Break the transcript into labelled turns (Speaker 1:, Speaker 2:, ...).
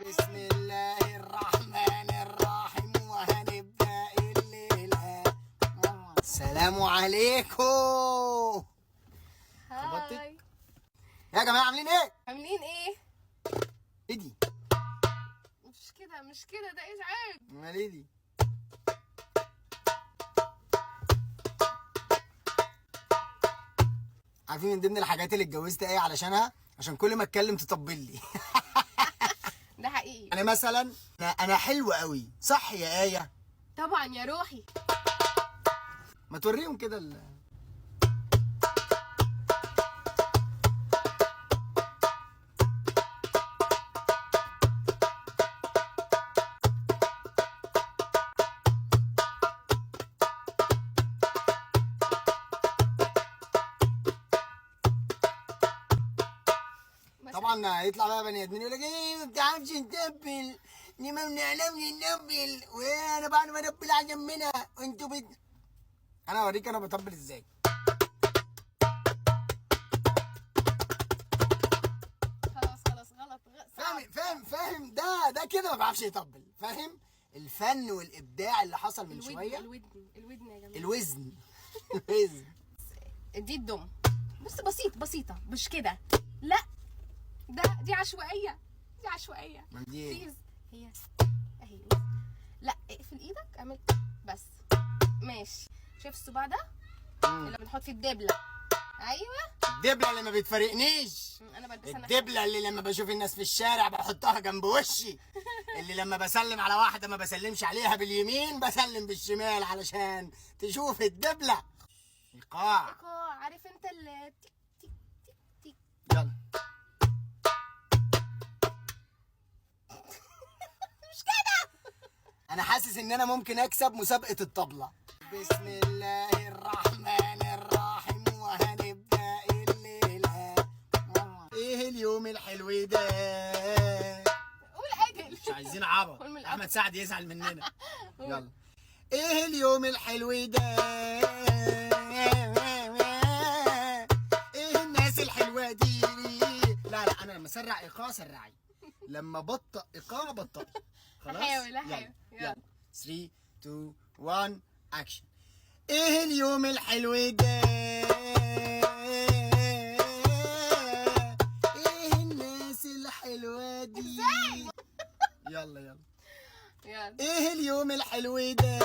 Speaker 1: بسم الله الرحمن الرحيم وهنبدأ الليلة. السلام عليكم.
Speaker 2: hi.
Speaker 1: يا جماعة عاملين ايه؟
Speaker 2: عاملين ايه؟
Speaker 1: ايه دي؟
Speaker 2: مش كده مش كده، ده ازعاج.
Speaker 1: امال ايه دي؟ عارفين من ضمن الحاجات اللي اتجوزت ايه علشانها؟ عشان كل ما اتكلم تطبل لي.
Speaker 2: ده حقيقي.
Speaker 1: انا مثلا انا حلو قوي، صح يا آية؟
Speaker 2: طبعا يا روحي.
Speaker 1: ما توريهم كده طبعا هيطلع بقى بني ادمين يقول لك ايه ما بتعرفش تنبل، ليه ما بنعلمش ننبل، وانا بعرف انبل عشان منها وانتوا انا اوريك انا بطبل ازاي.
Speaker 2: خلاص خلاص غلط.
Speaker 1: فاهم فاهم فاهم، ده كده ما بيعرفش يطبل، فاهم؟ الفن والابداع اللي حصل من شوية.
Speaker 2: الودن يا جماعة،
Speaker 1: الوزن. الوزن
Speaker 2: دي الدم بس، بسيط بسيطة مش كده. لا ده دي عشوائية، دي عشوائية.
Speaker 1: دي
Speaker 2: please. هي اهي. لا اقفل ايدك، اعمل بس ماشي. شايف الصباع ده اللي بنحط فيه الدبله؟ ايوه
Speaker 1: الدبله اللي ما بتفارقنيش.
Speaker 2: انا بلبسها انا.
Speaker 1: الدبله اللي لما بشوف الناس في الشارع بحطها جنب وشي. اللي لما بسلم على واحدة ما بسلمش عليها باليمين، بسلم بالشمال علشان تشوف الدبله. ايقاع
Speaker 2: ايقاع، عارف انت اللي تيك تيك تيك تيك.
Speaker 1: يلا.
Speaker 2: مش كده.
Speaker 1: انا حاسس ان انا ممكن اكسب مسابقة الطبلة. بسم الله الرحمن الرحيم وهنبدا الليلة. ايه اليوم الحلو ده؟
Speaker 2: قول عدل.
Speaker 1: مش عايزين عبط، احمد سعد يزعل مننا. يلا. ايه اليوم الحلو ده؟ ايه الناس الحلوة دي؟ لا لا، انا لما اسرع ايقاع سرعي، لما بطأ ايقاع بطأ. خلاص؟
Speaker 2: هحاول هحاول.
Speaker 1: يلا 3 2 1 اكشن. ايه اليوم الحلو ده؟ ايه الناس الحلوة دي؟
Speaker 2: ازاي؟
Speaker 1: يلا يلا
Speaker 2: يلا.
Speaker 1: ايه اليوم الحلو ده؟